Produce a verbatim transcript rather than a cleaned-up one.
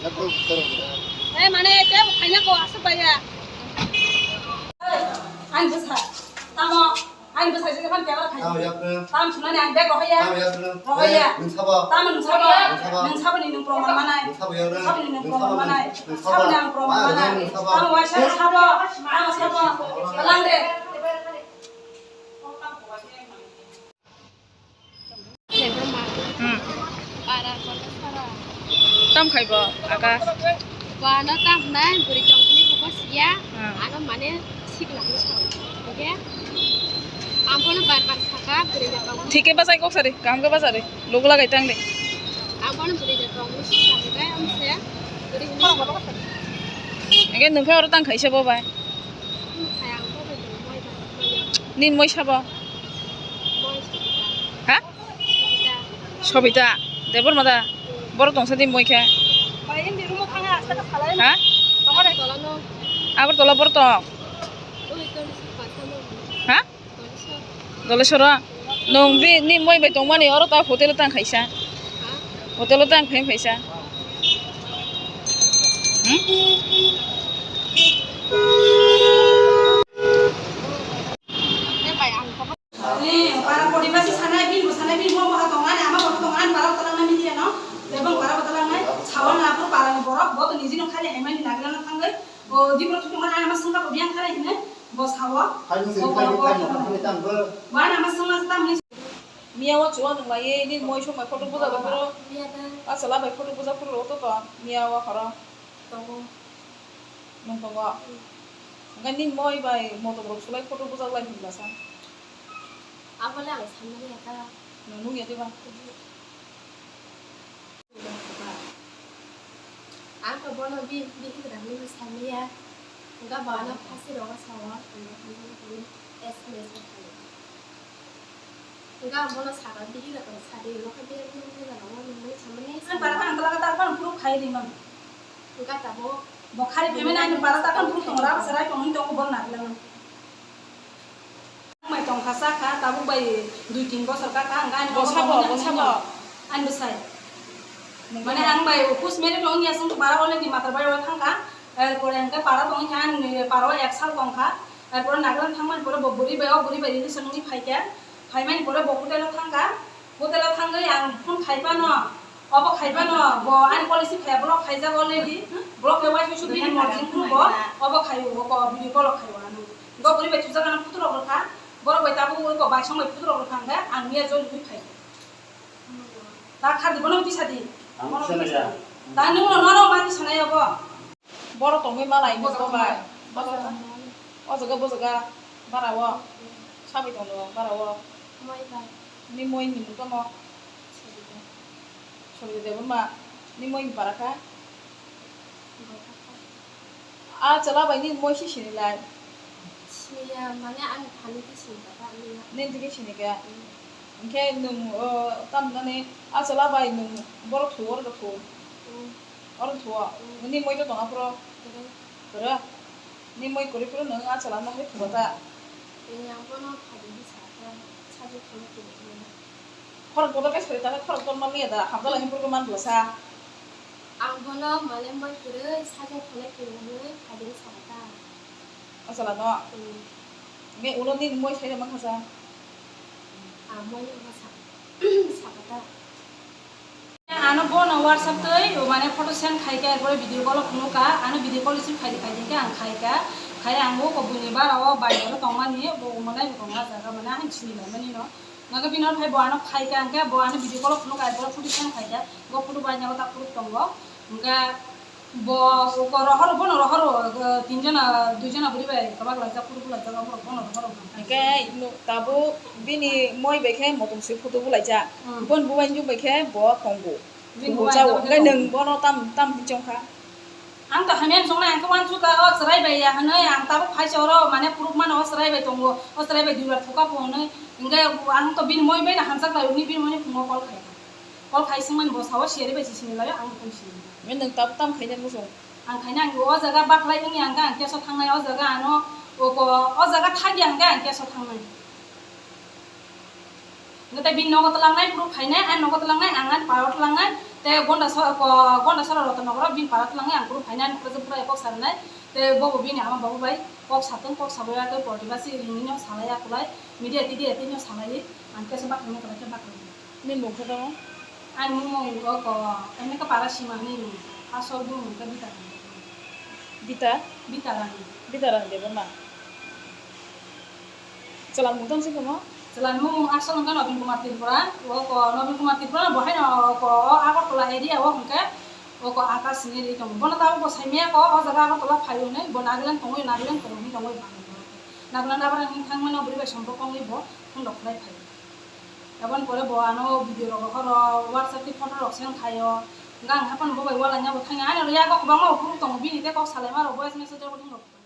Eh, mane, te khaina ko asuk baya. Ani bwsa, tamo, ani bwsa je kan tebra khai. Tamo yapre. Tam sunani ang bag rohaya. Tamo yapre. Rohaya. Eh, nung sabo. Tamo nung sabo. Nung sabo. Nung sabo ni nung proman manai. Nung sabo yapre. Sabo ni nung proman manai. Sabo ni ang proman manai. Tamo waisa sabo. Tamo sabo. Talang de. Hmm. Tam khai bo, aka. Bo ano tam nai, bwrwi tongmani bo siya. Hmm. Ano mane sikla ni sa. Oke? Ang bono bar bar saka, bwrwi tongmani. Thik khe bachai kok sari, kaham khe bachari. Logo lagai tang de. Ang bono bwrwi tongmani sikla ni gai, ang se bwrwi ni. Ege nung khe oro tang khaisa bo bai. Nini moi sabo? Ha? Sobita. Debor mada. Boro tongsa di moi khe. Ha? Agartala boro tong. Ha? Dolesoro. Nung bi ni moi bai tongmani oro ta hotel o tang khaisa. Hotel o tang khai khaisa. Hmm? Ni para poriba si sanai bin bo sanai bin mo mo ha tong ani ama bo tong ani para talang na media no. Lebang para talang nai. Sawan na pro para ni borok bo to niji no khali hai mani nagla na thangai. Bo di pro tu mana ama sangka bo biang khali hine. Bo sawa. Hai ni Bo sini para kai bo kai khali. Kai ni tang bo. Wana ama sangma tang ni. Miya o chuwa nung lai, nini moi song bai photo buja bai phuru. Miya da. Achwla bai photo buja phuru rw to to, miya o khoro. Tongo. Nung tongo. Hmm. Hwnkhe nini moi bai motom rok sulai photo bujak lai hwnba sa. Abo le ang sanmani ya ta. Nung nung ya diba? Hmm. Ang to bono bi-, bihik rang ni samiya. Hwnkhe bo ano phasi rogo sao, hwnkhe hwnwi hwnwi S M S o phai. Hwnkhe ang bono sakha, bihik rok sadi, hwnkhe bihik rok nini rok nini samani. Ang para tang tala kata phano phuru khai ri man. Hwnkhe tabuk. Bo khari payment ani para ta phano phuru tongra, sarai tongwi tongo bo naklano. Ang bai tongkha chakha, tabuk bai dui tin bosor kakha, ang ani Bo sabo, bo sabo. Ani bwsai. Mane ang bai office married wngya, chwng to para already matar bai o thangkha. Erpore hwnkhe para tongwi kha, ani para o ek sal tongkha. Erpore Nagaland thangmani pore bo bwrwi bai, o bwrwi bai relation wngwi phaikha. Phaimani pore bo hotel o thangkha. Hotel o thangwi ang phone khai phano, obo khai phano, bo ani policy phaiya block khaijak already. Block khe uaisuksu bini morjing phuru bo, obo khai o, o video call o khai o ano. Bo bwrwi bai thujak ano photo rok rwkha, borok bai tabuk oi ko bai song bai photo rok rwkha hwnkhe ang miya joli wi phai. Ta kha di bono tisa di. Ang Bono tisa tisa ya. Di. Ta nung no no ma tisa nai obo. Borok tongwi malai ni Borok bo bai. Tongwi. Borok tongwi. O jaga bo jaga bara o. Sabai tong no bara o. Moi bai. Ni moi ni mung tamo. Sorry de. Sorry de ma. Ni moi ni para kha. Bai kha kha. A chwla bai ni moi si sini lai. Sini ya mane ang thani ti sini kha ta ni ya. Ni ti sini kha. Hmm. Hwnkhe nwng, o, tamhinani a chwla bai nwng borok thu, oro thu. Hmm. Oro thu. Hmm. Nini moi to tong aphuru. Kwrwi. Kwrwi. Ni moi kwrwi phuru nwng a chwla no hai thuba ta. Tei ang bono phaidi bwsa khe sajwk thangna tubukmani. Khorang kotor khe sari ta khe khorang kotor man liya da, hamjala himphuru khe man bwsa. Ang bono mane moi kwrwi sajwk thangna tubukmani phaidi bwsa ta. Achwla no? Hmm. Me ulo nini moi sai mankha sa. Ah, moi no sa, sakata. Ano bono WhatsApp twi, mane photo send khai kha, erpore video call o phunuk kha, ano video call receive khai di khai di khe ang khai kha, khai ang bo ko buini bara o bai oro tongmani, bo mane bo tonga jaga mane ang sini lai mani no. Naga bini phai bo ano khai kha, ang khe bo ano video call o phunuk kha, erpore photo send khai kha, bo photo bai nyago ta proof tongo, hwnkhe Bo ko rohor, bono rohor, o, tinjona, duijona bwrwi bai kwbak laijak, phuru bwlaijak, borok bono rohor wngkha. Hwnkhe no tabuk bini moi bai khe motom swi photo bwlaijak. Hmm. Boni bubaini bai khe bo tongo. Bini bubaini bai khe tongo. Hwnkhe nwng bono tam, tam hinwi chongkha? Ang to hamya hinwi chongnai, ang khe uansukha, o chwrai bai ya hwnwi, ang tabuk phaisa oro, mane, phuruk mano, o chwrai bai tongo, o chwrai bai duibar thuka pho hwnwi. Hwnkhe ang to bini moi bai no hamjak lai, bini moi ni phungo call khai kha. Call khai swngmani bo sao siyari bai si sini lai, ang bo sini. Nwng tabuk tam khainani muchung? Ang khaina ang o jaga baklai wngya hwnkhe ang keso thangnai o jaga ano o ko o jaga thakya hwnkhe ang keso thangnai. Hwnkhe tei bini nogo twlangnai phuru khainai, ani nogo twlangnai, ang ani paro twlangnai. Te Gonda so-, ko, Gonda sora Rotanagar o bini para twlangwi ang kuru phainai, ang kuru pura kok sarnai. Te bobo bini ama babu bai kok satong, kok sabai ya, te porti basi ringino salai ya kulai. Media tidi ya tino salai, ang kesa bakal ni kala khe bakal. Ni mung khe tamo? Ani mung mung ko, ko, ani ka para sima ni mung. Asol mung mung ka bita. Bita? Bita rani. Bita rani debo ma. Chwla mung tong si tongmo? Chwla ni mung asol wngkha Nobin Kumar Tripura. O ko Nobin Kumar Tripura bo haino ko o Agartala area o hwnkhe o ko Akash ni ri tongo. Bono tabuk bo saimaya ko o jaga Agartala phaio hinwi bo Nagaland tongwi, Nagaland tongwi hinwi tongwi bang. Nagaland abra hinwi thangmano bwrwi bai sompok wngwi bo phone rok khlai phaio. Aboni pore bo ano video rok rohoro, WhatsApp tei photo rok send khaio. Hwnkhe ang haphano bo bai walaina bo thangya. Ani rw yago kwbangma uphuru tongo bini tei kok salaima rok voice message rok hinwi rok.